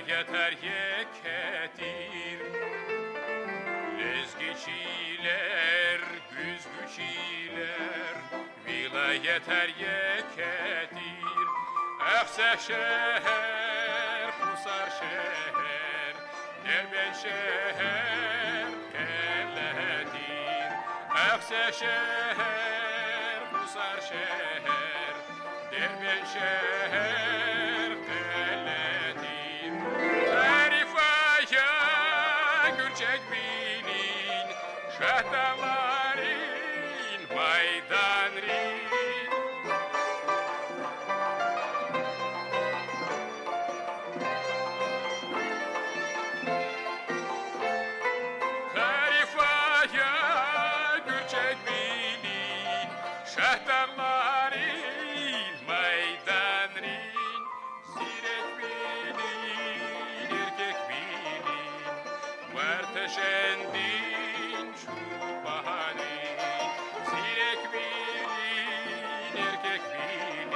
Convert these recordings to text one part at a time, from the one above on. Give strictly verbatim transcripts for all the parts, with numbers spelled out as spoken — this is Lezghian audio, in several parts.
Етер еке тир. Лезги чилер, гуьзгуь чилер, вилаятар еке тир. Ахцегь шегьер, Къусар шегьер, Дербент шегьер къеле тир. Ахцегь шегьер, Къусар шегьер, Дербент шегьер къеле тир. Тариф ая Гуьрчегвилин, Шагьдагъларин майданрин. Тариф ая Гуьрчегвилин, Шагьдагъларин майданрин. Зиреквилин, эркеквилин, варта шендин чубанрин. Зиреквилин, эркеквилин,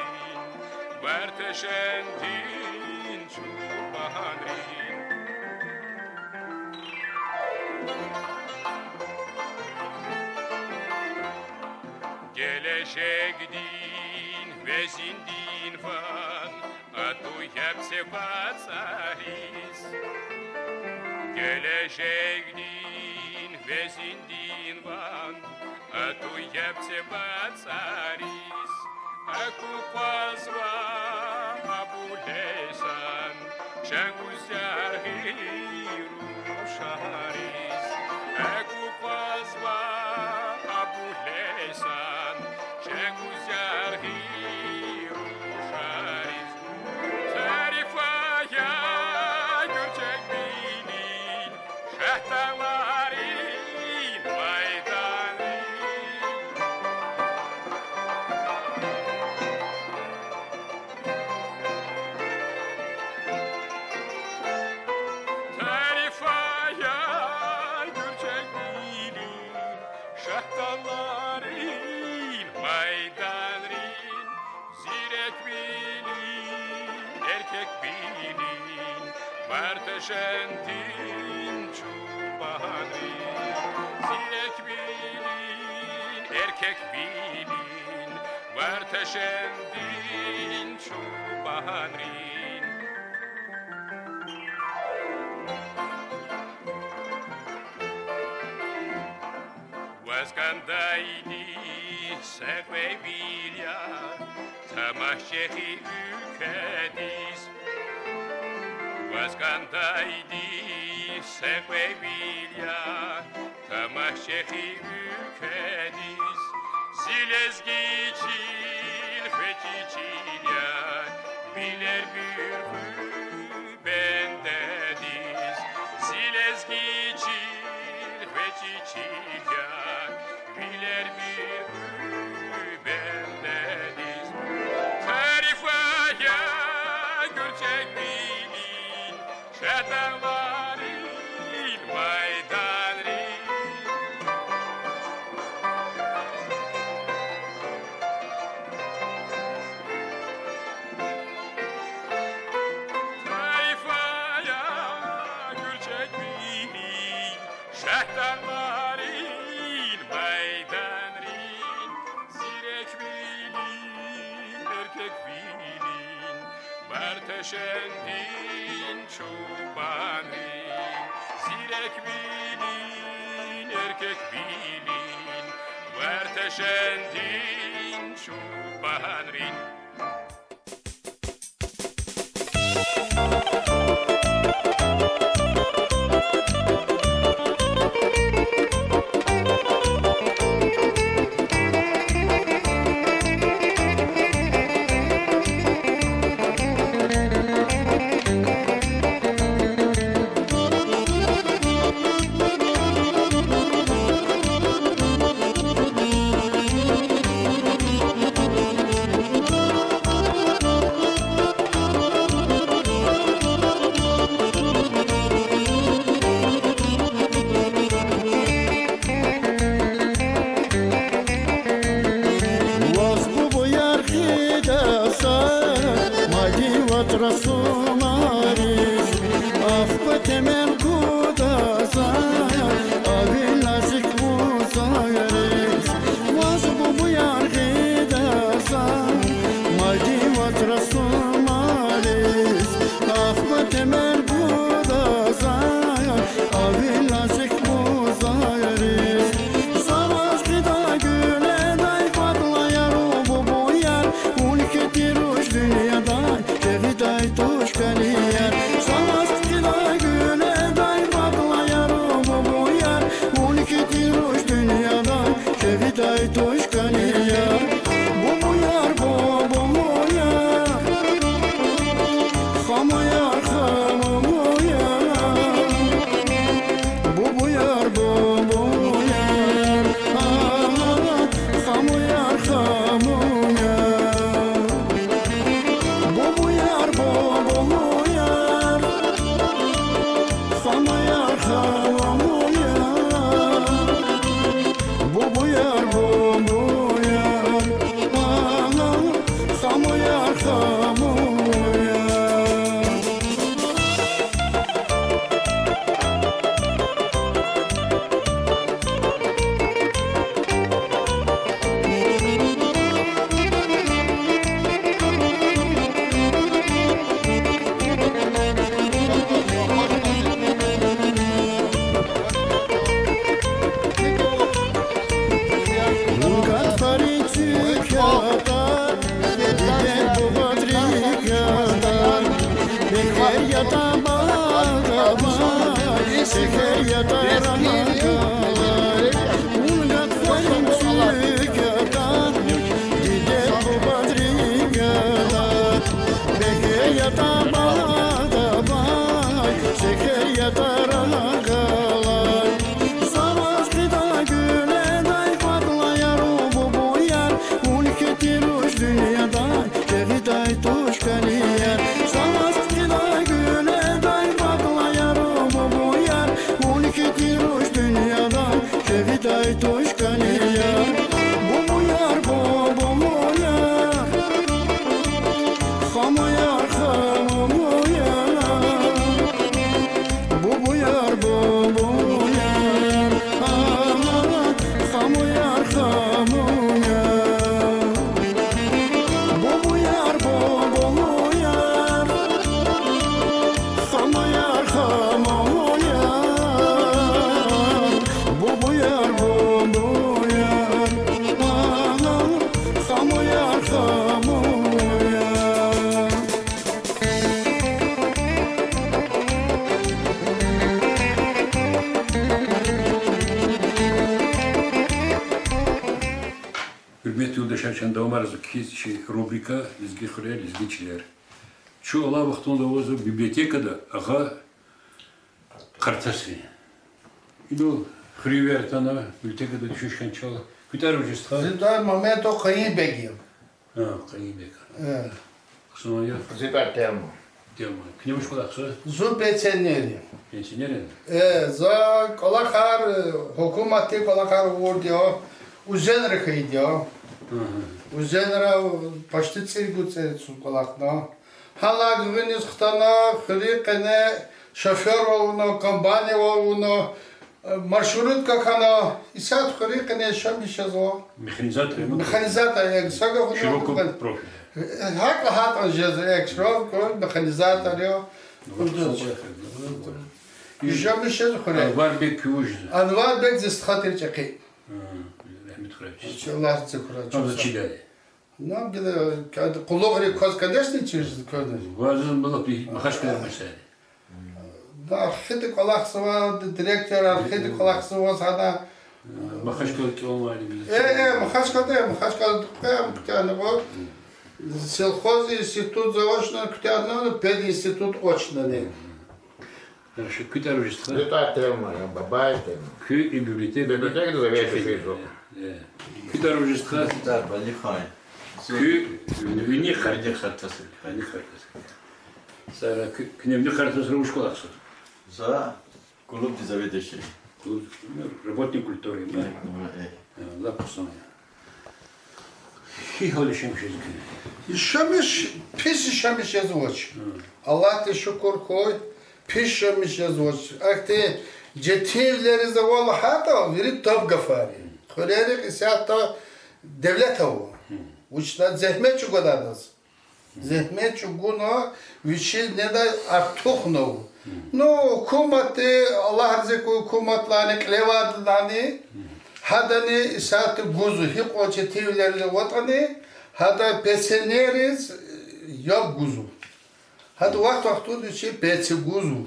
варта шендин чубанрин. Гележегдин везиндин ван атӀуяб це вацӀариз. Гележегдин везиндин ван атӀуяб це вацӀариз. Аку къвазва Абулейсан чӀагуз яргъи рушариз. Аку къвазва Абулейсан чӀагуз яргъи рушариз. Тариф ая Гуьрчегвилин, Шагьдагъларин майданрин. Тариф ая Гуьрчегвилин, Шагьдагъларин майданрин. Зиреквилин, эркеквилин, варта шендин чубанрин. Зиреквилин, эркеквилин, варта шендин чубанрин. Ваз кӀандайди са кьве вил я, тамаш чӀехи уьлкведиз. Ваз кӀандайди са кьве вил я, тамаш чӀехи уьлкведиз. Зи лезги чил гъвечӀи чил я, вилер буьркьуь бендедиз. Зи лезги чил гъвечӀи чил я, вилер буьркьуь бендедиз. Тариф ая Гуьрчегвилин, Шагьдагъларин майданрин. Тариф ая Гуьрчегвилин, Шагьдагъларин майданрин. Зиреквилин, эркеквилин, варта шендин чубанрин. Зиреквилин, эркеквилин, варта шендин чубанрин. Тарагъ галай, вун гатфарин цуьк ятӀа, диде-бубад рикӀ ятӀа, бегьер ятӀа багьда бай, шекер ятӀа тарагъ галай. За ваз хъийидай гуьледай, пакълаяр бубуяр, вун хьтин руш дуьньядай, жагъидай туш кӀанияр. За ваз хъийидай гуьледай, пакълаяр бубуяр, вун хьтин руш дуьньядай, жагъидай туш кӀанияр. Бубуяр, бубуяр, хамуяр, хамуяр. Бубуяр, бубуяр, а, хамуяр, хамуяр. Бубуяр, бубуяр, хамуяр, хамуяр. Бубуяр, бубуяр, а, хамуяр, хамуяр. Гьуьрметлу юлдашар, чан давамарзава кхьиз чи рубрика Лезги хуьрер, лезги чилер. Чун алай вахтунда авазва библиотекада агъа Къартасрин. Инал хуьруьнвияр атана, библиотекада дуьшуьш хьана чал. Куьн тӀвар вуж я, стха? Зи тӀвар Мамедов Къайинбег я. А, Къайинбег. Э. Хъсан я? Зи тӀвар Тема. Тема. Куьне вуч кӀвалахзава? Зун пенсионер я. Пенсионер я? Э, за кӀвалахар, э, гьукуматдин кӀвалахар авурди я. Уьзенра хьайиди я. Ага. Уьзенра почти цӀийи гуьцӀи я зун кӀвалахна. Гьанлай гуьгъуьниз хтана, хуьруьн къене шофёрвал авуна, комбайнвал авуна, маршрутка хьана, исятда хуьруьн къене яшамиш жезва. Механизатор я, ну, механизатор я, сага хуьруьн широкого профиля. ГьакӀ гьатӀа жезва, э, широкого механизатор я. Ну, вот, яшамиш жезва хуьре. Анварбек куьн вуж я? Анварбек зи стха тир, чӀехи. А, рагьмет хьурай. Аллагь рази хьурай. Там за чидай. Нам гила, кад-, къуллугърик кваз, конечно, через кваз. Вазин бала пи-, Махачкъала мисали. Да, хида кӀвалахзава, д-, директорар хида кӀвалахзава, гьада. Махачкъала кӀелнавайди гила. Э, э, Махачкъалада, Махачкъалада къе куьтягьна кьван. Сельхоз институт заочно куьтягьна, пединститут очно ни. Хорошо, куьн тӀвар вуж я, стха? Зи тӀвар Тема я, Бабаев Тема. Куьн и библиотекада? Библиотекада заведующий я. Э. Куьн тӀвар вуж я, стха? Зи тӀвар Балихан я. Куьн вини Къартасрик? Вини Къартасрик. Сара куь-, куьне вини Къартасра вуч кӀвалахзава? За клубдин заведующий. Клуб, ну, работник культуры, да? Э, э. Э, лап хъсан я. Гьикьван яшамиш жезва куьн? Яшамиш, пис яшамиш жезвач. Гьа. Аллагьдиз шукур хьуй, пис яшамиш жезвач. Ахьтин четинвилериз ава лагьайтӀа, вири таб гафар я. Хуьрерихъ исятда девлет ава. Вучиз лагьайтӀа зегьмет чӀугвадарназ. Зегьмет чӀугуна, вичиз недай артухнава. Ну, гьукуматди, Аллагь рази хьуй, гьукуматдилайни, кьилевайдалайни, гьадани исятда гузва, гьикьван четинвилерал аватӀани, гьада пенсионерриз яб гузва. Гьада вахт-вахтунда вичи пенсия гузва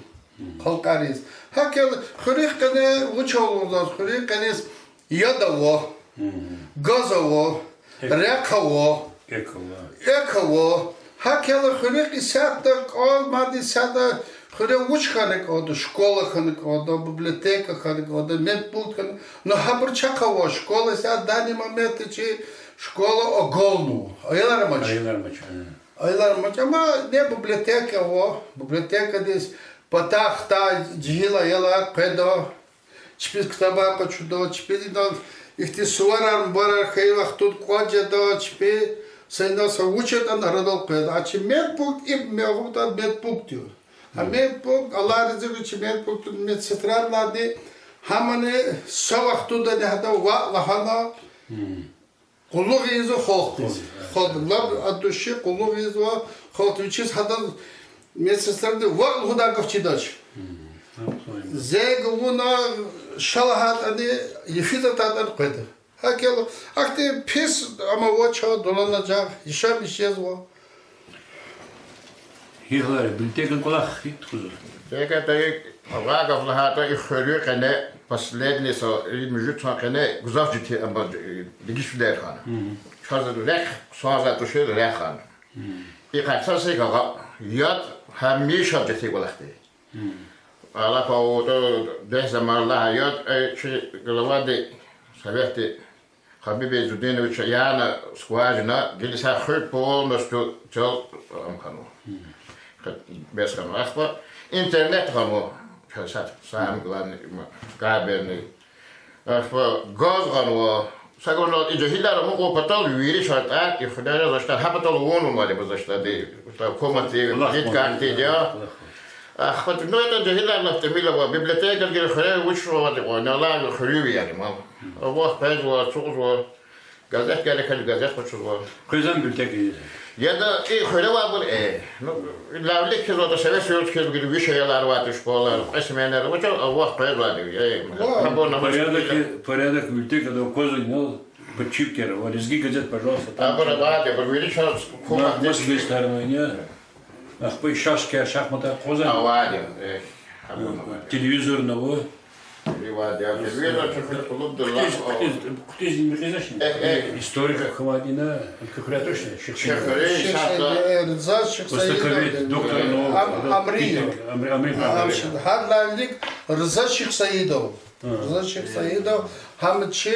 халкьариз. ГьакӀ хьайила хуьруьн къене вуч ава лугьуз, хуьруьн къене яд ава, газ ава, рехъ ава, экв ава. ГьакӀ хьайила хуьруьн исятда кӀан, мад исятда хуьре вуч хьана кӀанда, школа хьана кӀанда, библиотека хьана кӀанда, медпункт хьана. Ну, гьабур чахъ ава, школа исятда данный моментда чи школа агалнава. Аялар амач. Аялар амач, гьа. Аялар амач, амма ни библиотека ава, библиотекадиз патай-хтай жегьил аялар къведа, чпиз ктабар къачуда, чпиз идан ихьтин суварар-мубарар хьайи вахтунда кӀватӀ жеда, чпи са идан са вуч ятӀани арадал къведа. А чи медпункт, ибур мегьамда медпункт я. А медпункт, Аллагь рази хьуй чи медпунктдин медсестрарни, гьамани са вахтундани гьада ваъ лагьана, къуллугъ ийизва халкьдиз. Халкь, лап от души къуллугъ ийизва халкьдиз, вичиз гьадан медсестради ваъ лугьудай гаф чидач. Зенг авуна, ша лагьайтӀани, йифиз атайтӀани къведа. ГьакӀ хьайила ахьтин пис ам авач, дуланажагъ, яшамиш жезва. Гьикьван, библиотекадин кӀвалах гьикӀ тухузва? Библиотекада Авай гаф лагьайтӀа, и хуьруьн къене последний са, и муьжуьд йисан къене гзаф жети, амма, э, дегишвилер хьана. Чаз рехъ хъсанзавай тушир рехъ хьана. И къецаси гагъа яд гьамиша жети кӀвалахди. Алапа авуртӀа, дегь заман лагьай яд, э, чи главади, советди, Хабиб Иззудинович, яна скважина, гила са хуьр полностью цел ам хьанва. Бес хьанва. Ахпа интернет гъанва, са-, самый главный, м, кабельный. Ахпа газ гъанва. Са гунал и жегьилар амукьун патал вири шартӀар, и хуьрера за штар, гьа патал вунвайди я за штарди. Комнатди, плитка ахьтинди я. Ахпа, ну, это жегьилар лап тӀимил ава, библиотекадиз гила хуьре вуч авайди кьван, алай хуьруьнви яни ман. Авахъ къвезва, ацукьзава, газет герек хьайила газет къачузва. Къвезва библиотекадиз? Яда, и хуьре авайбур, э, ну, лявлик хьиз аватӀа, Совет Союз хьиз гила виш аялар авайди школалар, кьве сменаяр авачир, авахъ къвезвайди, э, порядок, порядок библиотекада аквазва, ну, подчеркиваю, ва лезги газет, пожалуйста, там. Абур авайди, абур вири чаз кума москвичтарни, я. Ахпа шашка, шахматар аквазва? Авайди, э, телевизорни ава. Авайди, телевизор чи хуьр кьулубдал. Кутиз, кутиз, кутиз михизашни? Э, э. Историк хьанвайди я, хуьре тушни? Шихсаид. Шихсаид, э, Рза Шихсаидов. Востоковед, доктор наук. Ам-, Амри. Амри, Амри. Ам-, гьар лявлик Рза Шихсаидов. Рза Шихсаидов, гьам чи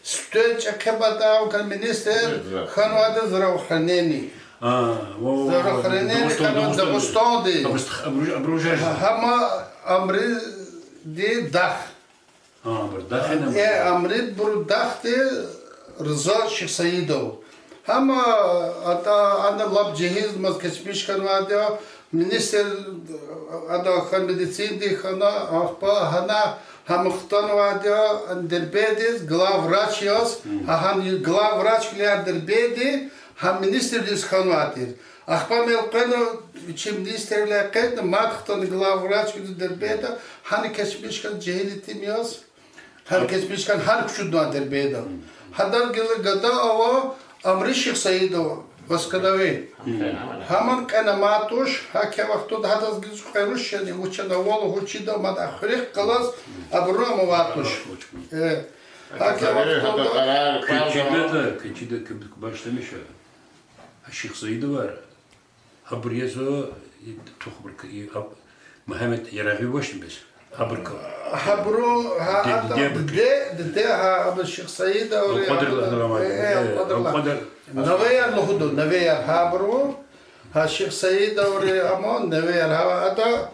студент чӀехи патав хьана министр хьанвайди здравоохранения. Здравоохранения хьана Дагъустанда. Гьам Амриди дах. Э, Амридбуру дахди Рза Шихсаидов. Гьам, атӀа, ана лап жегьилмаз кечмиш хьанвайди я, министр, ада хьана, медицинадин хьана, ахпа гьана гьам хтанвайди я, ана Дербентдиз главврач яз, гьа гьам главврач хьайила Дербентдин, гьам министрвилиз хьанвай тир. Ахпа мел къвена, вичи министрвилай къвена, мад хтана главврач хьана Дербентда, гьана кечмиш хьана жегьил итим яз. Гьана кечмиш хьана, гьана кучудна Дербентда. Гьадан гила гада ава Амри Шихсаидов, востоковед. Гьаман кьена мад туш, гьа квехъ вахтунда гьадаз гуз кьве руш яни, вуч яни, авал гьучида, мад а хуьрехъ галаз абуру ама авай туш. Э, гьа квехъ вахтунда. Кечида, кечида киб-, кибашламиша. А Шихсаидовар. Гьабур язва, и тухбур к-, и аб-, Мугьаммед Ярагъви вачни бес? Гьабур к-, гьабуру, гьа, диде, ата, диде, диде, гьа, абур Шихсаидоври, Алкьвадар лагьана, э, э, Алкьвадар. Алкьвадар. Навеяр лугьуда, Навеяр гьабуру, гьа Шихсаидоври, ама Навеяр, гьа, ата,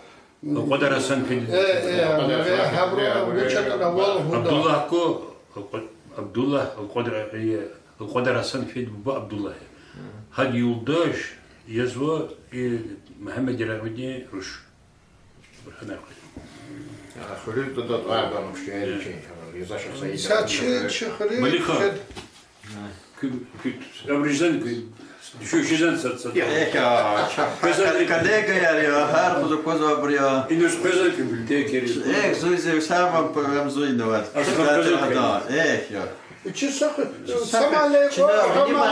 Алкьвадар Гьасан феди. Э, э, Навеяр гьабуру, вуч ятӀани авал лугьуда. Абдуллагь ку, Алкьва-, Абдуллагь, Алкьвадар, э, Алкьвадар Гьасан феди буба Абдуллагь я. Гьадан юлдаш язва, э, Мугьаммед Ярагъвидин руш. Бурхан ахъи. А, хуьруьз дада тӀвар ганвач, чи, чи, Рза Шихсаидов. Са чи, чи хуьруьз. Малиха. Чи- Куь, куь, абуру жезвани, куь, дуьшуьшизвани сад, сад? Эхь, я, коллегаяр я, гьар къуз аквазва абур я. Иниз къвезвани куь библиотекайриз? Эхь, зуй, зуй, сама п-, ам зуй инават. Аслан къвезвани? Эхь, я. Чи са ху-, са мале, чи са, чи са,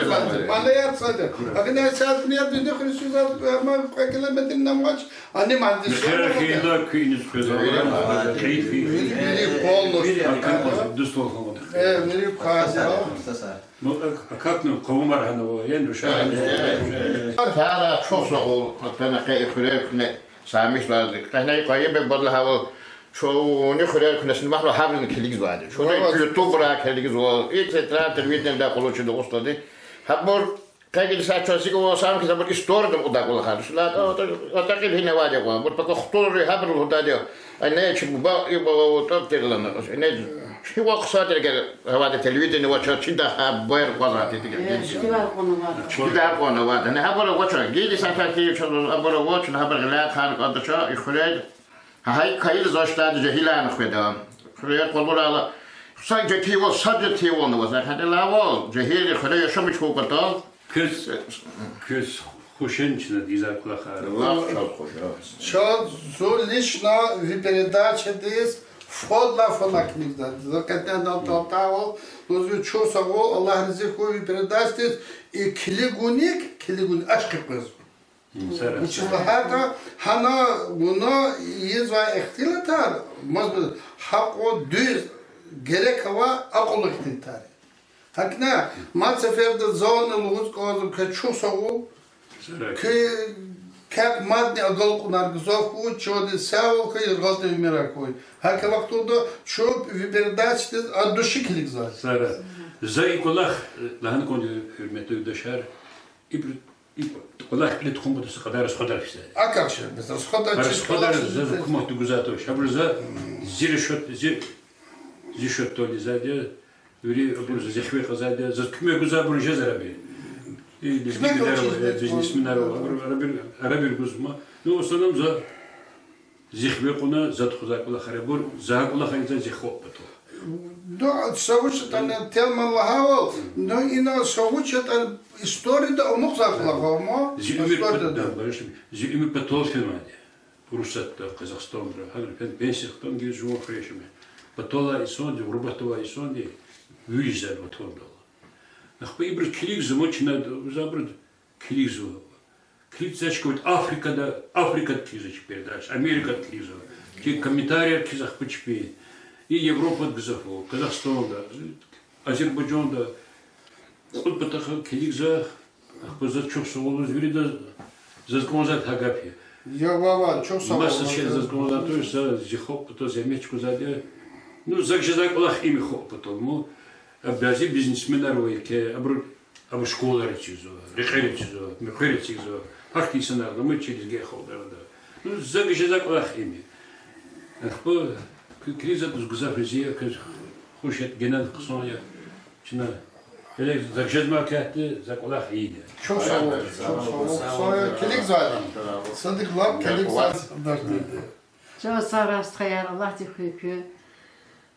чи са, мале яр цада. Агни са дунья дуьнья христиан, ама кьве километр нам вач, ани мандис. Мехера хейла куьниз къвезва. Кьейф. Вири, вири полностью. Вири, вири. Акан дуст валгьамада. Э, вири квазва. Ну, а, а как, ну, къавумар гьанава, яни руша? Тара чухсагъул, атана къе хуьре куьне самиш лазим. Къе гьана и къайи бе бадла гьавал, чуни хуьре куьне снимахла гьабурни килигзавайди. Чуни ютубра килигзава. И центральный телевидениеда къуллугъчи Дагъустандин. Гьабур Къе гила са чаз икӀ ва сам хьиз абур историяда кьудай кӀвалахар. Шла, а, а, атӀа кьил гьина авайди я кьван. Абур пака хтулри гьабуру лугьудайди я. Ана чи буба, и буба, тӀвар тирилана. Ана чи вахъ садригер авайди телевидение вача, чида гьабур квазати дигер. Э, чкилар кьван авайди. Чкилар кьван авайди. Ана гьабур вача. Гила са чаз хьиз чаз абур вача, гьабур гъиле хьана кӀанда ча, и хуьре. Гьа, гьа и кайил заз штада жегьиларни хведа. Хуьре къалурайла. Са жегьилвал, са жегьилвал нава, за хьанилавал, жегьилри хуьре яшамиш хьун патал. Квез, квез хушен чна диза кӀвалахар. Аллагь чаз хуш. Чаз зун лично ви передачадиз фодлай фана килигзавайди. За кьетӀен далталтайвал, зун чухсагъул, Аллагь рази хьуй ви передачадиз, и килигуник, килигуник ашкъи къвезва. Вучиз лагьайтӀа гьана вуна ийизвай ихтилатар, мазбур, гьакьван дуьз, герек авай акьуллу ихтилатар я. ГьакӀни мад сеферда зани лугьуз кӀанзава квез чухсагъул, квекай мадни агалкьунар гзаф хьуй, чандин сагъвал хьуй, яргъалтӀа уьмуьрар хьуй. ГьакӀ вахтунда чун ви передачадиз от души килигзава. За и кӀвалах лагьана кӀанда, гьуьрметлу юлдашар, ибур, и кӀвалах кьиле тухун патал са кьадар расходар физва. Акахьна, расходар, расходар заз гьукуматди гузвайди туш. Абур за зи расчёт, зи, зи счётдал ийизвайди я, вири абур за зи хиве кьазвайди я, заз куьмек гузвайбур жезва арабир. И бизнесменар ава, арабир, арабир гузва. Ну, в основном за зи хиве кьуна, за тухузвай кӀвалахар я абур, за кӀвалахар ийизва зи халкь патал. Ну, са вуч ятӀани, Телман лагьайвал, ну, ина са вуч ятӀани историяда амукьзавай кӀвалах ава ман. Зи уьмуьр патал, зи уьмуьр патал фенвайди я. Урусатда, Казахстанда, гьанра фена пенсия хтана гиз жуван хуьре яшамиш. Паталай инсанди, гъурбатда авай инсанди вири жезва ватандал. Ахпа ибуруз килигзава, чна за абуруз килигзава. Килигзава чкават Африкада, Африкада килигзава чи передача, Америкада килигзава. Чи комментарияр килигзава ахпа чпи. И Европада гзаф ава, Казахстанда, Азербайжанда. Кьуд патахъай килигзава, ахпа заз чухсагъул лугьуз виридаз, заз кӀанзавайди гьа гаф я. Я вава, чухсагъул. Маса шей заз кӀанзавайди туш, за зи халкь патал зегьмет чӀугвазвайди я. Ну, зак жезвай кӀвалах им я халкь патал, му, а бязи бизнесменар ава, яки абуру, абур школаяр эцигзава, рекьер эцигзава, муькуьр эцигзава, гьахьтин инсанар ава, мад чи лезги халкьдин арада. Ну, зак жезвай кӀвалах им я. Ахпа куь килигзаватӀа заз гзаф рази я, квез хуш ятӀа генани хъсан я. Чна гьеле зак жезмай катди, за кӀвалах ийида. Чухсагъул, чухсагъул. Са килигзавайди. Садик лап килигзавайди. Чан сагърай, стхаяр, Аллагьди хуьй куь.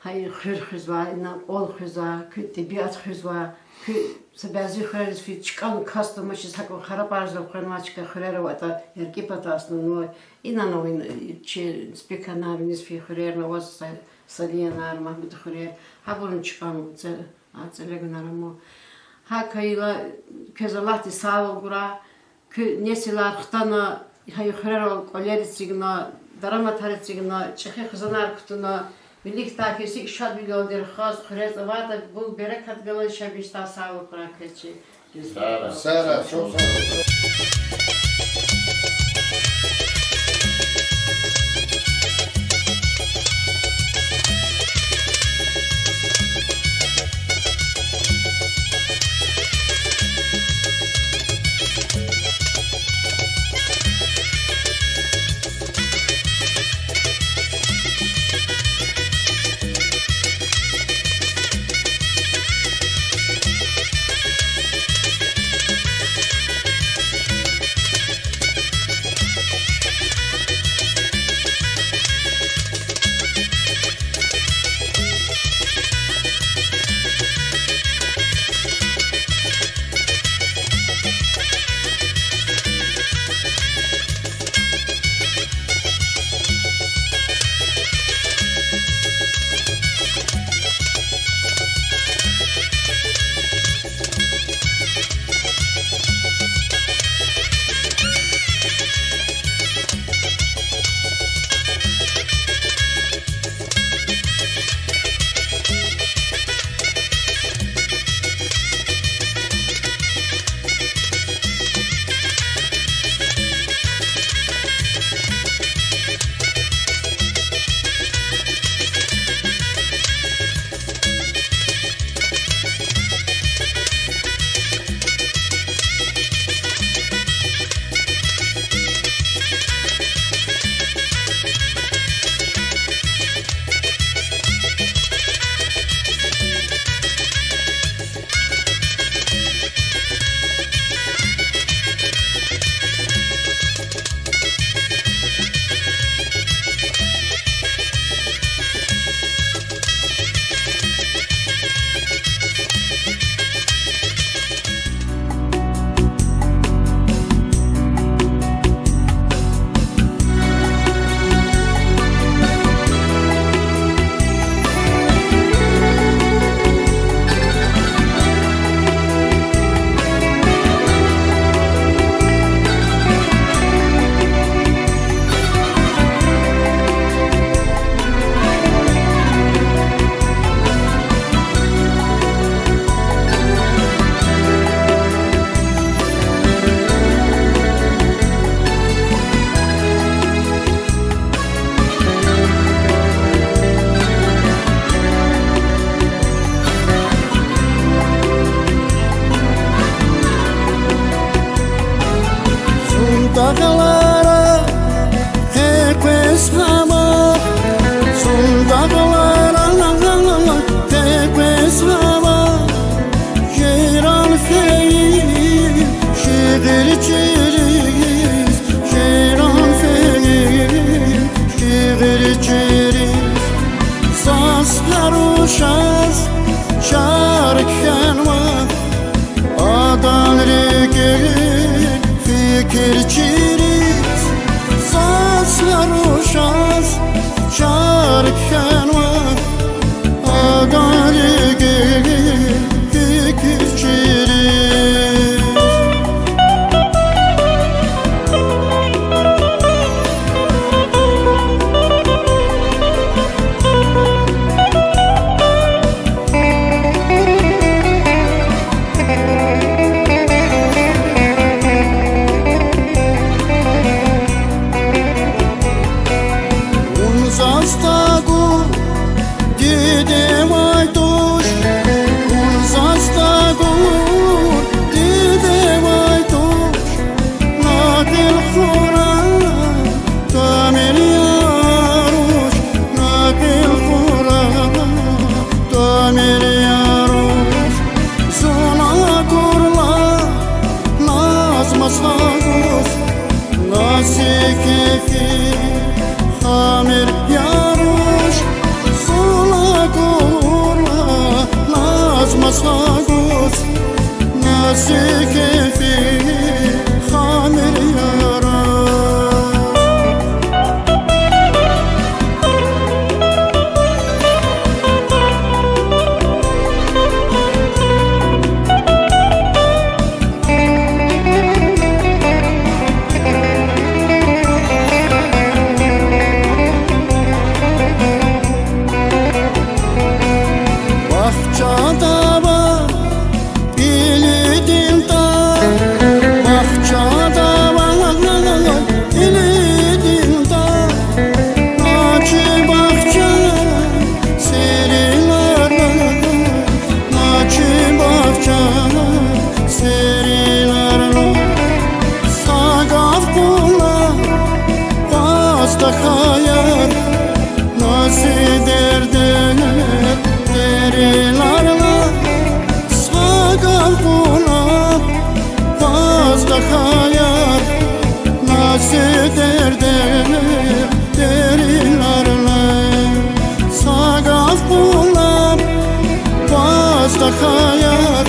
Гьа и хуьр хуьзва, ина кӀвал хуьзва, куь тӀебиат хуьзва, куь са бязи хуьрериз физ чкӀан касдамачиз гьакӀ харапарзава хвенвай чка хуьрера аватӀа, ЯркӀи пата основной. Инана авай чи спикерар виниз фейи хуьрерни аваз, Са-, Салиянар, Магьмуд хуьрер, гьабурни чкӀан це-, а, цӀелегунар ама. ГьакӀ хьайила, квез Аллагьди сагъвал гурай, куь несилар хтана, гьа и хуьрерал кӀвалер эцигна, дараматар эцигна, чӀехи хизанар кутуна, виликдай квез гьикӀ шадвилелди рахаз, хуьре цаватӀа бул берекат галаз яшамиш жедай, сагъвал хьурай квез чи. Сагърай, чухсагъул. Кирчириз заз ярушаз чар кхьенва, агали гила фикир чириз. Вун заз тагу дидевай туш, вун заз тагу дидевай туш, накьил хура тамир я руш, накьил хура тамир я руш. Зун акурла наз маса гуз, наз зи кефи хамир я руш. Зун акурла наз маса гуз, наз зи кефи хамир я руш. Бахчада ва илидинда, бахчада ва илидинда, начи бахча серинарна, начи бахча серинарна, са гаф кьуна, пастахаяр, на зи дердер деринарна, са гаф кьуна, пастахаяр, на зи дердер деринарна, са гаф кьуна, пастахаяр,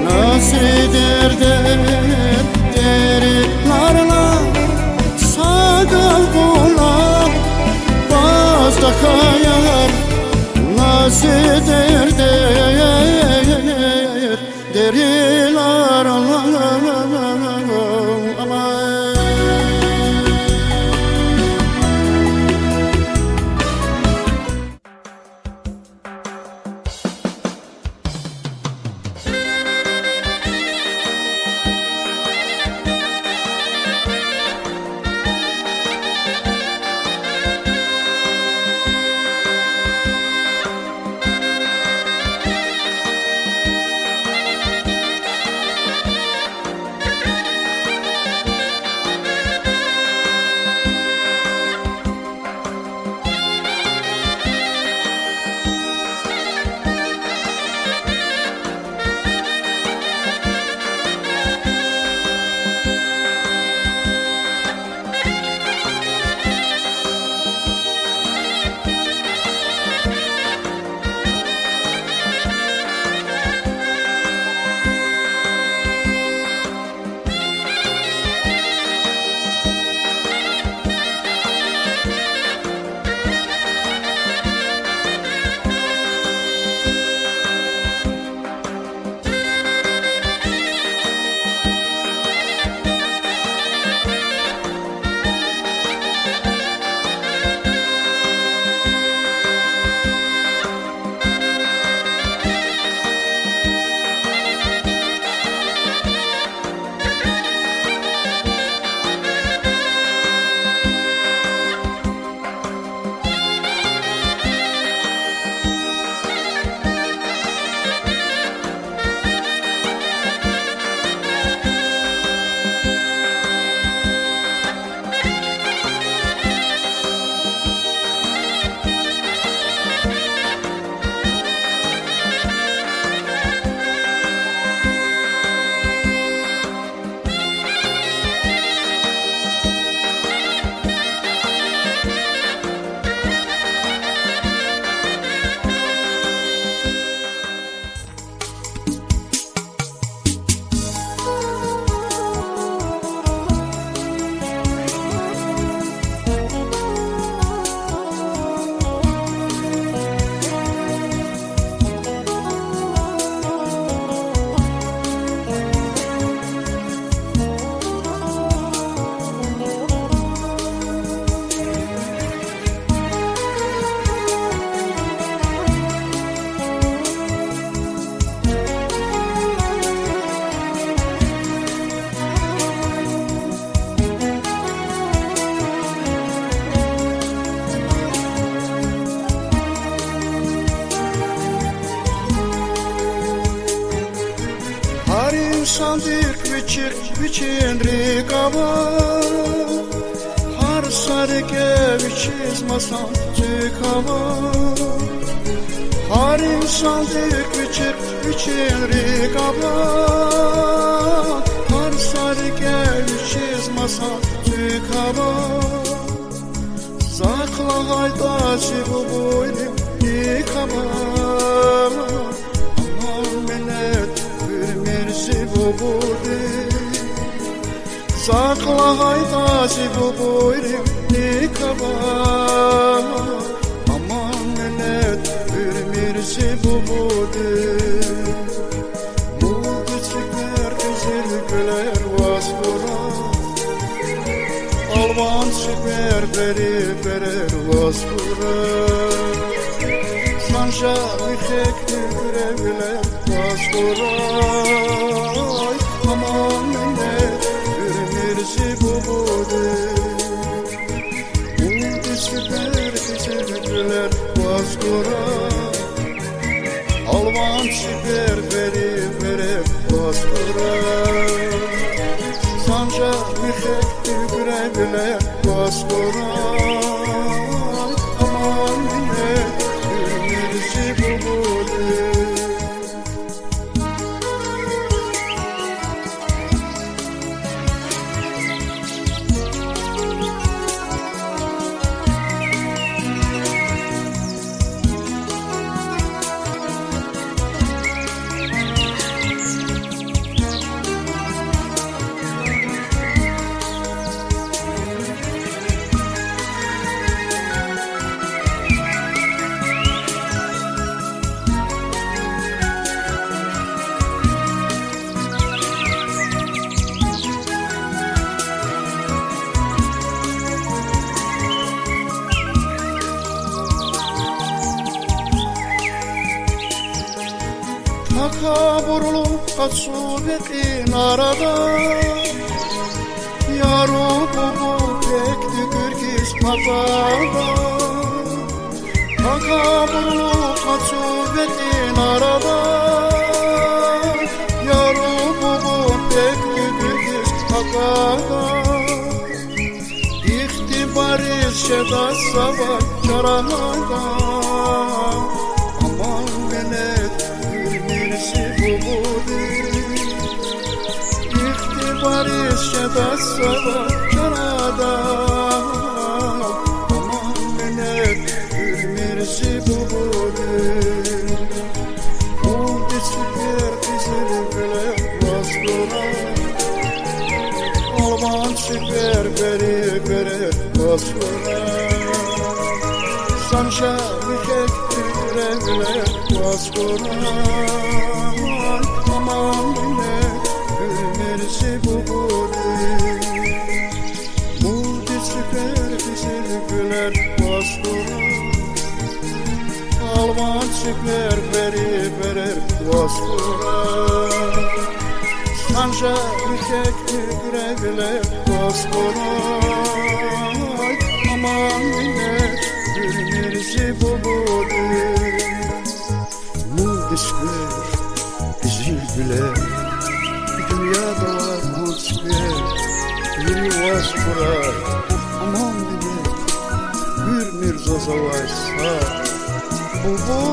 на зи дердер деринарна, са гаф кьуна, пастахаяр, на зи дердер деринарна. Сандихъ вичихъ вичин рикӀ ава, гьар са рикӀе вичиз масан цуьк ава. Гьар инсандихъ вичихъ вичин рикӀ ава, гьар са рикӀе вичиз масан цуьк ава. Захъ лагьайтӀа зи бубуйрин рикӀ ава, аман минет уьмуьр зи бубуди. Захъ лагьайтӀа зи бубуйрин рикӀ ава, аман минет уьмуьр зи бубуди. Мулди цуьквер, къизил гуьлер ваз хьурай, алван цуьквер, бери берер ваз хьурай, санжар михек дуьгуьревилер ваз хьурай, аман минет уьмуьр зи бубуди. Мулди цуьквер, къизил гуьлер ваз хьурай, алван цуьквер, бери берер ваз хьурай, санжар михек дуьгуьревилер ваз хьурай, аман минет уьмуьр зи бубуди. Такабурлу къацу векьин арада, яру-бубу пек дуьгуьр хьиз патада. Такабурлу къацу векьин арада, яру-бубу пек дуьгуьр хьиз патада. Ихтибариз жеда завай чарада, аман минет уьмуьр зи бубуди. Ихтибариз жеда завай чарада, аман минет уьмуьр зи бубуди. Мулди цуьквер, къизил гуьлер ваз хьурай, алван цуьквер, бери берер ваз хьурай, санжар михек дуьгуьревилер ваз хьурай, аман минет уьмуьр зи бубуди. Мулди цуьквер, къизил гуьлер ваз хьурай, алван цуьквер, бери берер ваз хьурай, санжар михек дуьгуьревилер ваз хьурай, аман минет уьмуьр зи бубуди. Мулди цуьквер, къизил гуьлер, дуьньяда авай мулди цуьквер, вири ваз хьурай, аман минет, уьмуьр заз авай са бубуди.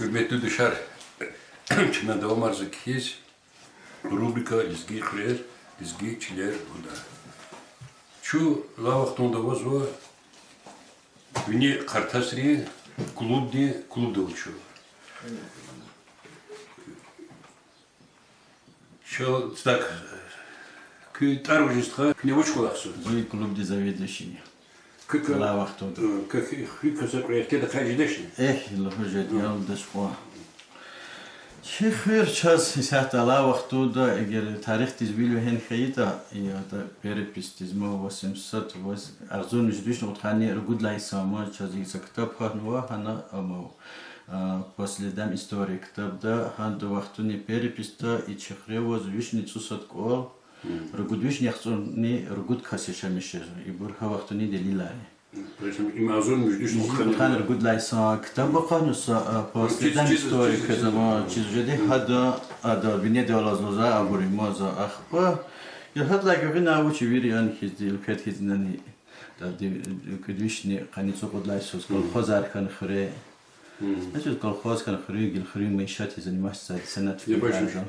Гьуьрметлу дустар, чна давамарзава кхьиз рубрика Лезги хуьрер, лезги чилер гудай. Чун алай вахтунда авазва Вини Къартасрин клубдин, клубда авач чун. Чал, так, куь тӀвар вуж я, стха, куьне вуч кӀвалахзава? Зи клубдин заведующий я. Куь ка-, алай вахтунда. Э, куь хуьруьк кваз кьве ихтилат хьайи жедачни? Эхь, лугьуз жеди, ялдаш кьван. Чи хуьр чаз исятда алай вахтунда, эгер тарихдиз вил вегьена хьайитӀа, я да переписьдиз ма восемьсот, вос-, агъзурни жуьдвишни кьудкъанни ругуд лагьай йисан ма чаз и са ктаб хьанва, гьана ама, а, по следам истории ктабда, гьада вахтунин переписьда и чи хуьре аваз вишни цӀусад кӀвал, ругуд вишни яхцӀурни ругуд кас яшамиш жезва. Ибур гьа вахтунин делилар я. Причём им агъзурни жуьдвишни кьудкъанни ругуд лагьай йисан ктаб акъатна са, а, по следам истории квез ама чиз жеди, гьада, ада Винедал алаз лугьузва, абур има за ахпа. Я гьадалай гуьгъуьниз вуч вири яни хьиз, илквед хьиз инани, да, ди-, кӀуьд вишни къанни цӀукьуд лагьай йисуз колхозар хьана хуьре. Значит, колхоз хьана хуьруьн гила, хуьруьн майишатдиз заниматься, сенат фикирда.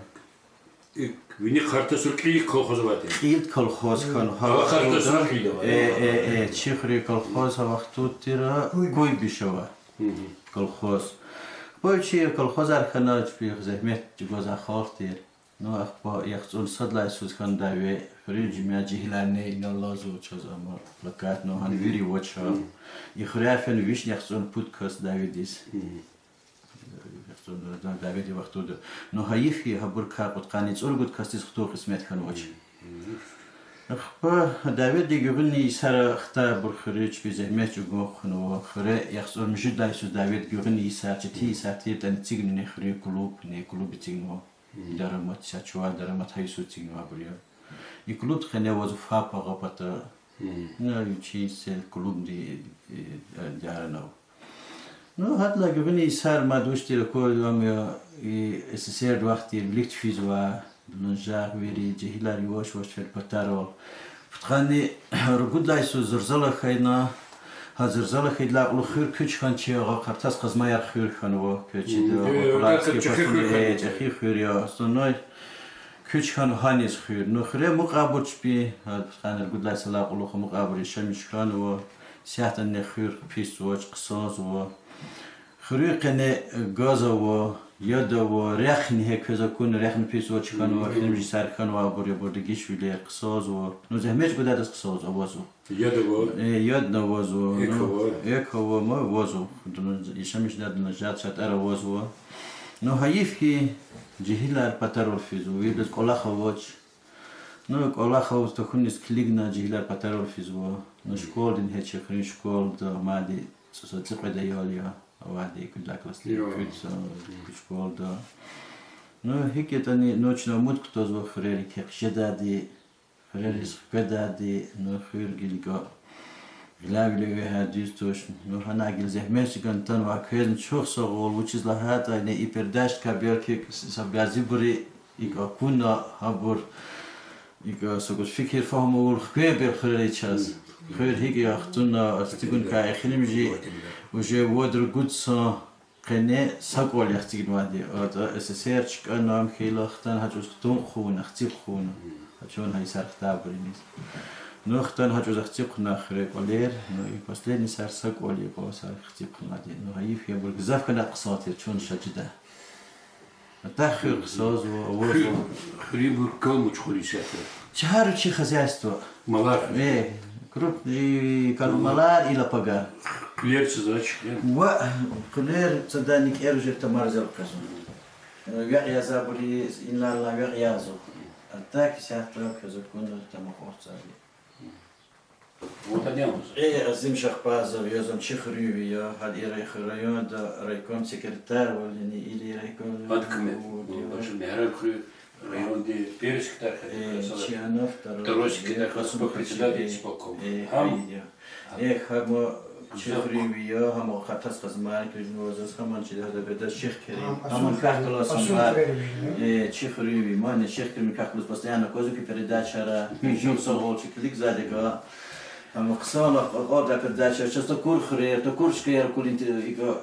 И Вини Къартасра кьил колхоз авайди? Кьил колхоз хьана, гьа вахтунда. Э, э, э, чи хуьруьн колхоз гьа вахтунда тир, Куйбышева. Колхоз. Къвай чи колхозар хьана, чпи зегьмет чӀугвазвай халкь тир. Ну, ахпа яхцӀурни сад лагьай йисуз хьана дяве, хуьруьн жемят жегьиларни инал алазва чаз ама плакат, ну, гьана вири авач. И хуьряй фена вишни яхцӀурни пуд кас дяведиз. ЯхцӀурни дяведин вахтунда. Ну, гьайиф хьи, гьабурукай кьудкъанни цӀуругуд касдиз хтун кьисмет хьанвач. Ахпа дяведин гуьгъуьнин йисара хтайбур хуьруьч, чпи зегьмет чӀугун хъувунва. Хуьре яхцӀурни муьжуьд лагьай йисуз дяведин гуьгъуьнин йисар, четин йисар тиртӀани эцигнава хуьруьн клуб, ни клуб эцигнава. Дарамат, са чувар дарамат гьа йисуз эцигнавайбур я. И клуб къене авазва ФАП агъа пата. Ну, вичин сел клубдин, э, э, даранав. Ну, гьадалай гуьгъуьнин йисар мад вуч тир аквазва ам я, и СССР-дин вахтунда вилик физва, Дунажагъ вири жегьилар яваш-яваш фена патарал. Пудкъанни ругуд лагьай йисуз зурзала хьайила, гьа зурзала хьайидалай кьулухъ хуьр куьч хьана чи агъа Къартас Къазмаяр хуьр хьанва, квез чида, э, Володарский чӀехи хуьр хьанва, э, чӀехи хуьр я, основной куьч хьанва гьаниз хуьр. Ну, хуьре амукьайбур чпи, гьа пудкъанни ругуд лагьай йисалай кьулухъ амукьайбур яшамиш хьанва, исятдани хуьр писвач, хъсанзава. Хуьруьн къене газ ава, яд ава, рехъни гьа квез акуна, рехъни писвач хьанва, эхиримжи йисар хьанвайбур я, абур дегишвилер, хъсанзава. Ну, зегьмет чӀугвадайдаз хъсанзава, авазва. Яд ава. Э, ядни авазва. Эк ава. Эк ава, ма авазва. Яшамиш жедайдалай жад шартӀар авазва. Ну, гьайиф хьи, жегьилар патарал физва, виридаз кӀвалах авач. Ну, кӀвалах аваз тахьуниз килигна жегьилар патарал физва. Ну, школадин гьа чи хуьруьн школада мад цӀусад цӀикьвед аял я, авайди кӀуьд лагьай классдин, кӀуьд са, кӀуьд школада. Ну, гьикӀ ятӀани, ну, чна умуд кутазва хуьрерик хкведайди, хуьрериз хкведайди, ну, хуьр гила икӀ гъиляй-виляй вегьей, дуьз туш. Ну, гьана гила зегьмет чӀугуна атанвай квезни чухсагъул, вучиз лагьайтӀа и передачадикай белки са бязибуру икӀ акуна, гьабур икӀ са кӀус фикир фагьум авур хквебур хуьрери чаз. Хуьр гьикӀ яхцӀурна, эцигуникай эхиримжи уже вад-ругуд сан къене са кӀвал яхцӀигнавайди. АтӀа СССР чкӀана, ам хьайила хтана гьа чӀавуз хтун хъувуна, хци хъувуна. Гьа чун гьа йисар хтайбуриз. Ну, хтана гьа чӀавуз хци хъувуна хуьре кӀвалер, ну, и последний йисар са кӀвал я, кӀвал йисар хци хъувунвайди. Ну, гьайиф хьи, абур гзаф хьана хъсан тир, чун ша чида. Атах хуьр хъсанзава, авазва. Хуьр, хуьруьбур кал муч хуьр исятда? Чар чи хозяйство. Малар хуьр? Э, крупный, кал малар ила пага. Кьуьлер цазвач, э? Ва, кьуьлер цада, никӀер уже тамарзел къвезва. Э, векь язавайбуруз, инлай векь язава. Атак исятда квез акуна тамакьурцади. Вот они. Э, Азим Шахбазов, я зун чи хуьруьнви я, гьада и рай-, районда райком секретарь валини или райком. Адкме. Вот, я. Башу Мегьраб хуьр районди первый секретарь хьайи, э, красава. Чи ана второй. Второй секретарь, я, хасбу председатель исполком. Э, гьам. Хьайи, я. Э, гьама чи хуьруьнви я, гьама Къартас Къазмаяр куьрни вазаз, гьаман чи дагьда беда Шихкерим. Гьаман кахтала сунвар. Э, чи хуьруьнви, мани Шихкерим кахтала постоянно квазва куь передачара. Чухсагъул чи килигзавайдакай. Амма хъсан акъваздай передача, часто Кур хуьре, то Курчка яр кулин те, икӀ,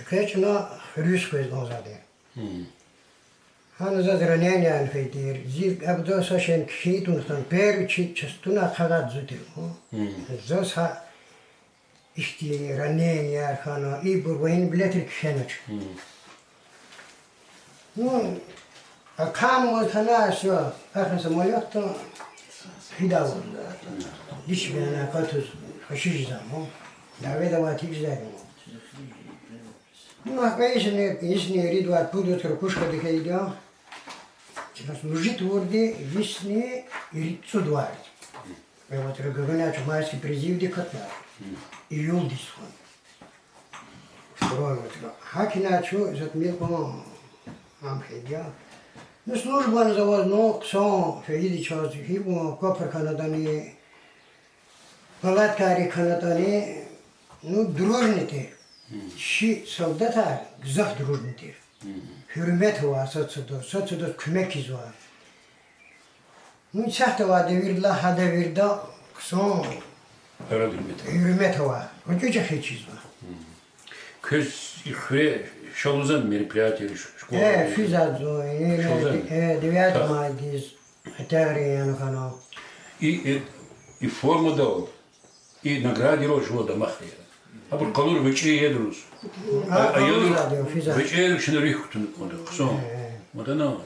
Экъечӏна хуьруьз къвезва за. Гьана заз ранение хьайи тир. Зи абдал са шейни кхьин тавуна хтана, первый чи-, частина къагъа зун тир. Заз гьа ихьтин ранение хьана, ибур военный билетар кхьенач. Ну, акъатзавай хьана, всё, ахьтин самолётда фидайвал. Дишегьлидин акъатуз хвеши жезва. Дяведин авай тик жезва. Ну, ахпа йисни, йисни ирид вад пуд вацра пушкадик хьайиди я. Служить авурди йисни ирид цӏуд варз. Э, вот, регулярный майский призывдик катна. Июлдиз хьун. Второй вацра. Гьакӏ хьана чун затмил кьун ам хьайиди я. Ну, службани за аваз, ну, хъсан фейиди чаз, гьибур капар хьанатӏани, палаткайрик хьанатӏани, ну, дружный тир. Чи солдатар гзаф дружный тир. Гьуьрмет ава сад-садаз, сад-садаз куьмек ийизва. Ну, исятда авай девирдилай гьа девирда хъсан гьуьрмет ава. ГъвечӀи чӀехи чизва. Квез и хуьре ша лугьузва мероприятие, школа? Э, физва, э, шалза? Э, девятого майдиз, октябрь яна хьана. И, и, и формадал, и наградайрал жува дамах я. Абур къалур гъвечӀи я дуруз. А, а, къалур я дур, физва. ГъвечӀи я дур, чна руьгь кутуна кӀанда, хъсан. Э, э. Ватана.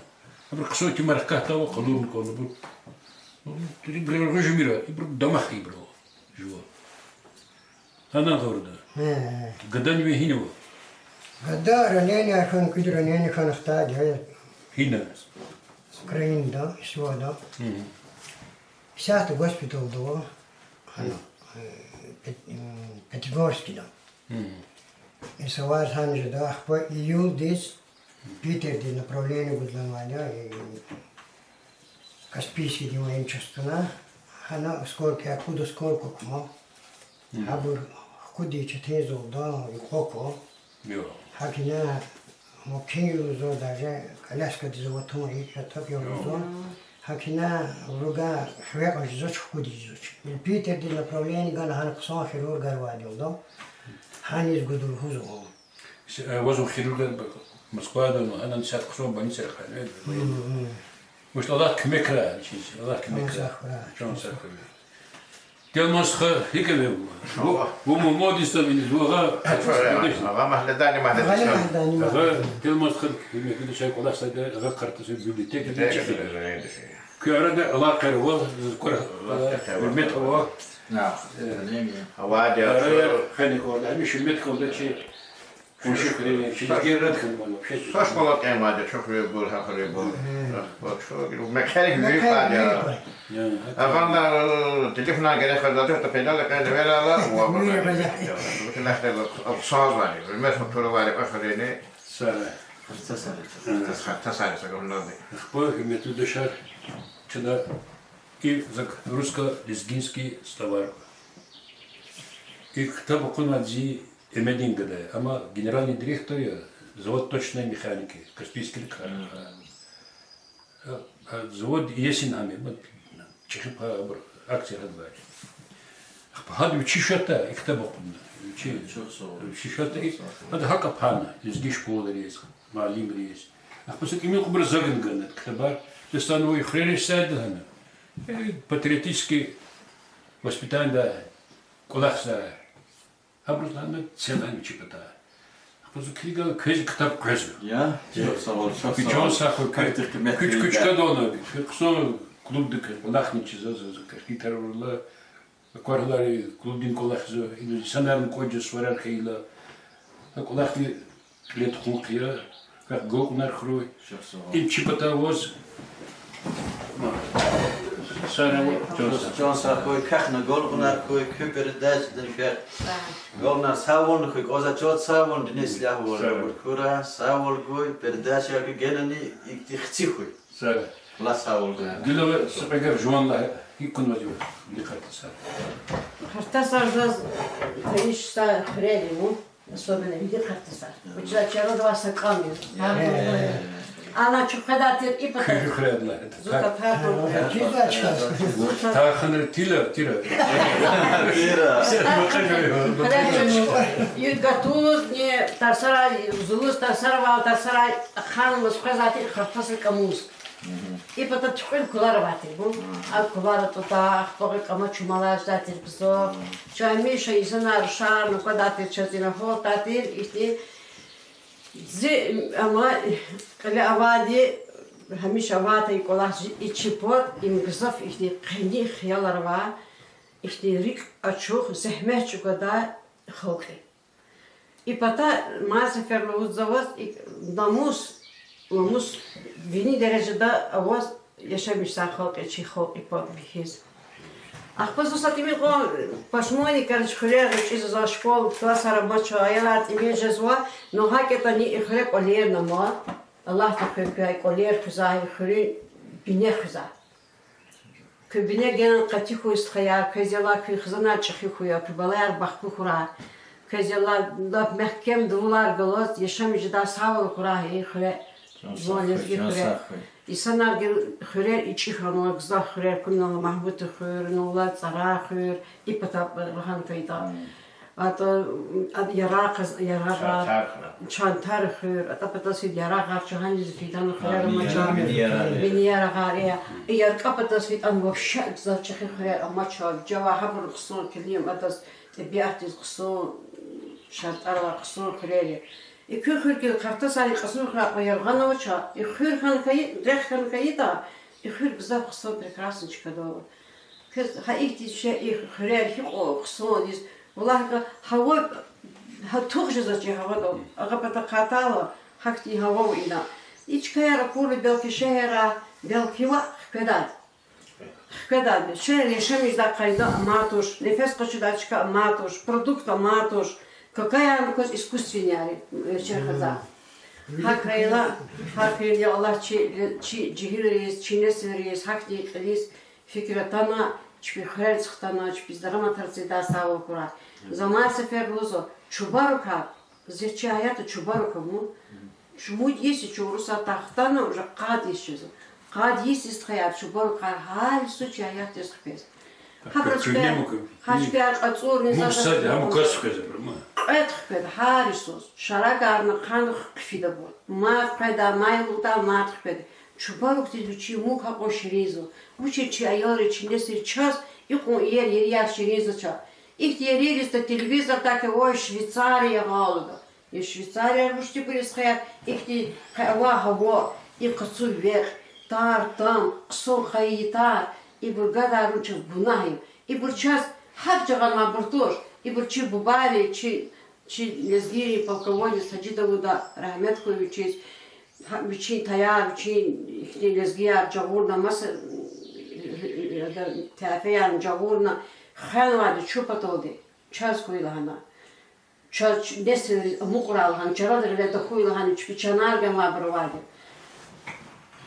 Абур хъсан тӀимил хкатда ва къалурна кӀанда абур. Ибур гъуьжмир, ибур дамах я ибурал жува. Гьана гъавурда. Э, э. Гадани ви гьинава? Гада ранение хьана, куьд ранение хьана хтайди я. Гьина? Украинада, СВО-да. Исятда госпитальда ава. Гьана, э, Пят-, м, Пятигорскида. Исаваз гьана жеда, ахпа июлдиз Питердиз направление гузвайди я, и Каспийскиди военный частьна, гьана осколки, акъуд осколки кума. Гьабур хкудиз четинзава, и кьван ква. ГьакӀ ина, мумкин я лугьузва, даже коляскадиз аватун, и ятӀа я лугьузва. ГьакӀ ина, руга хиве кьаз жезвач, хкудиз жезвач. Питердиз направление гана, гьана хъсан хирургар авайди я лугьузва. Гьаниз гуда лугьузва. Ваз хирургар Москвада ава, гьанани са хъсан больницайра хьана. Вучиз Аллагь куьмекрай, Аллагь куьмекрай. Чан сагърай. Телман стха, гьикӀ я вун? Вун мугьман дистан виниз вугъа. Агъа магьледани, магьледани. Агъа, Телман стха, гьуьрметлу дишегьли, кӀвалахзавайди, агъа Къартасар библиотекадин чӀехи. Куь арада алакъаяр ава, заз кура гьуьрмет ава. Авайди я, араяр хьана кӀанда, гьамиша гьуьрмет кӀанда чи. Къунши хуьрерин, чи лезгийрин рад хьанвайди я вообще. Са школа кӀелмайди я, чухвейбур, гьахвейбур. Мекьери вири квайди я. Агъана телефонар герек къвезвайди, то педал къвезвайла, ва бу телефонар хъсанзавайди, гьуьрмет-хатур авайди кьве хуьрени. Сара. Хартасари са гунларди. Ахпа, гьуьрметлу душар, чна и зак русско-лезгинский словарь. И ктаб акъудна зи Эмедин гада я, амма генеральный директор я завод точной механики, Каспийскида кар. А, а, завод иесин гьам я, ма, чӀехи пай абур акция гьадвай. Ахпа гьада вичи шатӀа и ктаб акъудна. Вичи, вичи шатӀа и, гьада гьакӀ ахъайна лезги школайриз, муаллимриз. Ахпа са тӀимил кьванбур заз гана ктабар, дестан вай хуьрерин сад гана. Э, патриотический воспитаниеда кӀвалахзавай. Абуруз лагьана цена вичи патай. Ахпа зун килигайла квез ктаб къвезва. Я, чухсагъул, чухсагъул. Чан сагърай, куьч-куьчкадална, куь хъсан клубдик кӀвалахни чизва, за, за картинкаяр авурла, акварелар, клубдин кӀвалахзава, инсанарни кӀватӀ жез, суварар хьайила. А кӀвалахни кьиле тухун хъия, квехъ галкӀунар хьурай. Им чи патай ваз. Сара, чан сагърай. Чан сагърай, квехъни галкӀунар хьуй, куь передачадин квехъ. ГалкӀунар, сагъвални хьуй, кӀанзавай чӀал сагъвални, динин слягьвал абур хьурай, сагъвал гуй, передачаяр генани ихьтин хци хьуй. Сагърай. Аллагь сагъвал гуй. Гила ва са кьве гаф жуван лагь, гьикӀ кьунваз я ви Хартасар? Хартасар заз гьамиша са хуьрер я, ну, особенно ви Хартасар. Вучиз лагьайтӀа чарада авай са кӀам я. Ана чухведай тир и пата. Куьн хуьряй лагьана. Зу татар кун. Чизвач. Зу та- Таханра тила, тира. Тира. Юд гатуз, ни тарсара, зулуз тарсара вал, тарсара ханваз хвезвай тир и хартасар кӀамуз. И пата туькьуьл кулар авай тир бу. А кулар атӀудай, ахпа гъи кӀама чумалай жедай тир гзаф. Чун гьамиша инсанар рушарна аквадай тир, чаз ина гьалтдай тир, ихьтин Зи, амма кьиле авайди, гьамиша аватӀа и кӀвалах, и чи пад, им гзаф ихьтин къени хиялар ава, ихьтин рикӀ ачух, зегьмет чӀугвадай халкь я. И пата маса сефер лугьузва ваз, и намус, намус вини дережада аваз яшамиш жедай халкь я чи халкь и пад бихьиз. Ахпа зун са тӀимил кьван пашманни, короче, хуьрера гъвечӀиз за школ, классар амачир, аялар тӀимил жезва, но гьакӀ ятӀани и хуьре кӀвалерни ама, Аллагьдин хуьр квай кӀвалер хуьзвай, и хуьруьн бине хуьзвай. Куь бине генани къати хьуй, стхаяр, квез ялла куь хизанар чӀехи хьуй, куь балаяр бахтлу хьурай. Квез ялла лап мягькем дувулар галаз яшамиш жедай сагъвал хьурай и хуьре. Зун лезги хуьре. Инсанар гила хуьрер ичӀи хьанва, гзаф хуьрер кумнала, Магьмутдин хуьр, нула ЦӀарар хуьр, и пата рахана фейитӀа. АтӀа, ад Ярагъ, Ярагъар, Чантар хуьр, атӀа патаз фейитӀа Ярагъар, чун гьаниз фейитӀани хуьрер амачир. Мини Ярагъар я. И Яркьа патаз фейитӀани вообще гзаф чӀехи хуьрер амачир. Жавай гьабуру хъсан килим, адаз тӀебиатдиз хъсан, шартӀаралай хъсан хуьрер я. И куь хуьр гила Хартасарин кьасумхуьряй кьван яргъана авач, и хуьр хьана хьайи, рехъ хьана хьайитӀа, и хуьр гзаф хъсан, прекрасно чкадал ава. Квез гьа ихьтин шей, и хуьрер гьикьван хъсан ийиз, валлагь, гьава, гьа тух жезвач и гьавадал, агъа патахъайтӀа, гьахьтин гьава ава ина. И чкаяр акурла, белки шегьерра, белки ваъ, хкведайди. Хкведайди. Шегьерра яшамиш жедай къайда амай туш, нефес къачудай чка амай туш, продукт амай туш, какаярни кваз искусственныйяр я, э, чехаза. ГьакӀ хьайила, гьакӀ хьайила, я Аллагь, чи, чи жегьилриз, чи несилриз гьахьтин кьилиз фикир атана, чпин хуьрериз хтана, чпиз дараматар эцигдай сагъвал хьурай. За маса сефер лугьузва, чубарукай, зи чи гьаятда чубарук ама. Шумуд йис я чи Урусатдай хтана, уже къад йис жезва. Къад йис я, стхаяр, чубарукар гьар йисуз чи гьаятдиз хквез. Гьабур чпи, гьа чпи кьацӀурни за, кьвед хкведа гьар йисуз. Шарагарни хъана хъфида абур. Мад къведа, мад лугьуда, мад хкведа. Чубарукдиз вичин муг гьакьван ширинзава. Вучиз чи аялри, чи несилри чаз икьван иер, иер ширинзавач. Ихьтин иерриз телевизордай хьи, ой, Швейцария гъалуда. И Швейцарияр вучтибур я, стхаяр, ихьтин къе авай гьава, и къацу векь, тар-там, хъсан хайи тар, ибур гадарун чаз гунагь я. Ибур чаз гьакӀ жагъанвайбур туш, ибур чи бубайри, чи, чи лезгийрин полководец Гьажи Давуда, рагьмет хьуй вичиз, гьа, вичин таяр, вичин ихьтин лезгияр жагъурна маса, ада, тайфаярни жагъурна, хвенвайди чун паталди, чаз хьуй лагьана. Чаз, чи несилриз амукьрай лагьана, чарада гъиле тахьуй лагьана, чпи чанар ганвайбур авайди.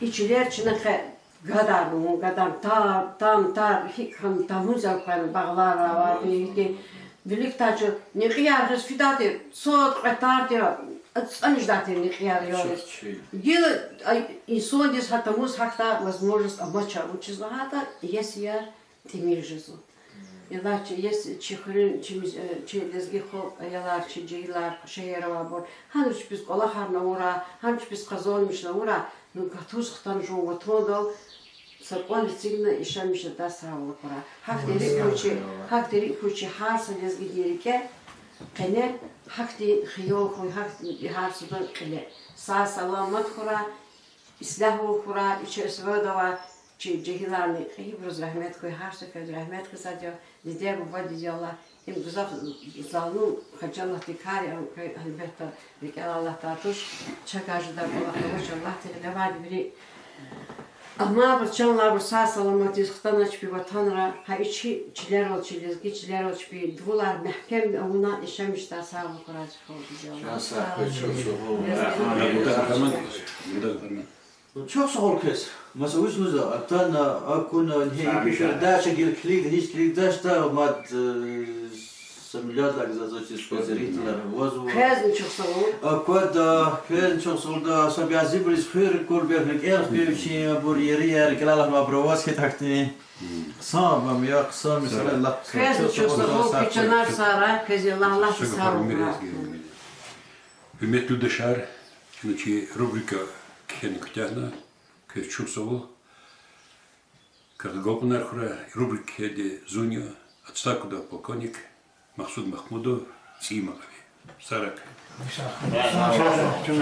И чилер чна къе гадарна, гадарна, та-, там, тар, гьикӀ хьана, тамуз элкъвена багълар авайди, гьикӀ. Виликдай чун некьияр гъиз фидай тир, сад-кьве тар тир, ацӀанждай тир некьияр яз. Гила, ай, инсандиз гьа тамуз гьахьдай возможность амач, вучиз лагьайтӀа иесияр тӀимил жезва. Ила чи, ес-, чи хуьруьн, чи мис-, э, чи лезги халкь, аялар, чи жегьилар, шегьерра авайбур, гьана чпиз кӀвалахарни авурай, гьана чпиз къазанмишни авурай, ну, гатуз хтана жуван ватандал са кӀвал эцигна, яшамиш жедай сагъвал хьурай. Гьахьтин рикӀ хьуй чи, гьахьтин рикӀ хьуй чи гьар са лезгидин рикӀе, къене, гьахьтин хиял хьуй, гьахьтин гьар садан кьиле. Сагъ-саламат хьурай, ислягьвал хьурай, и чи СВО-да авай чи жегьиларни, кьейибуруз рагьмет хьуй, гьар сеферда рагьмет хьиз ада, диде-бубадиз, я Аллагь, им гзаф залум, хажалатдин кар я, гьелбетда, рикӀелай алатай туш, чакай жедай кӀвалах авач, Аллагьди гъилевайди вири амайбур, чан алайбур сагъ-саламатдиз хтана чпин ватанра, гьа и чи чилерал, чи лезги чилерал чпин дувулар мягькем авуна, яшамиш жедай сагъвал хьурай чи халкьдиз, я Аллагь. Чухсагъул квез. Маса вуч лугьузва, атана, акуна, гьи и передача гила килиг-, гьич килигдачтӀа, мад, э, Са миллиарддак заз ачиз кваз ритилар вазва. Квезни чухсагъул. Аквада, квезни чухсагъул, да, са бязибуриз хуьр курбек, рикӀел хквевчин, абур ерияр, рикӀелай алахъна абур аваз хьайитӀа хьтин. Хъсан бам я, хъсан месэла, Аллагь хъсан. Квезни чухсагъул, куь чанар сагърай, квез Аллагь, Аллагьди сагъ хьурай. Гьуьрметлу юлдашар, чна чи рубрика кхьена куьтягьна, квез чухсагъул. Квехъ агалкьунар хьурай, рубрика кхьейди зун я, отставкада полковник Махсуд Махмудов, ЦӀийи Макьави. Сагърай.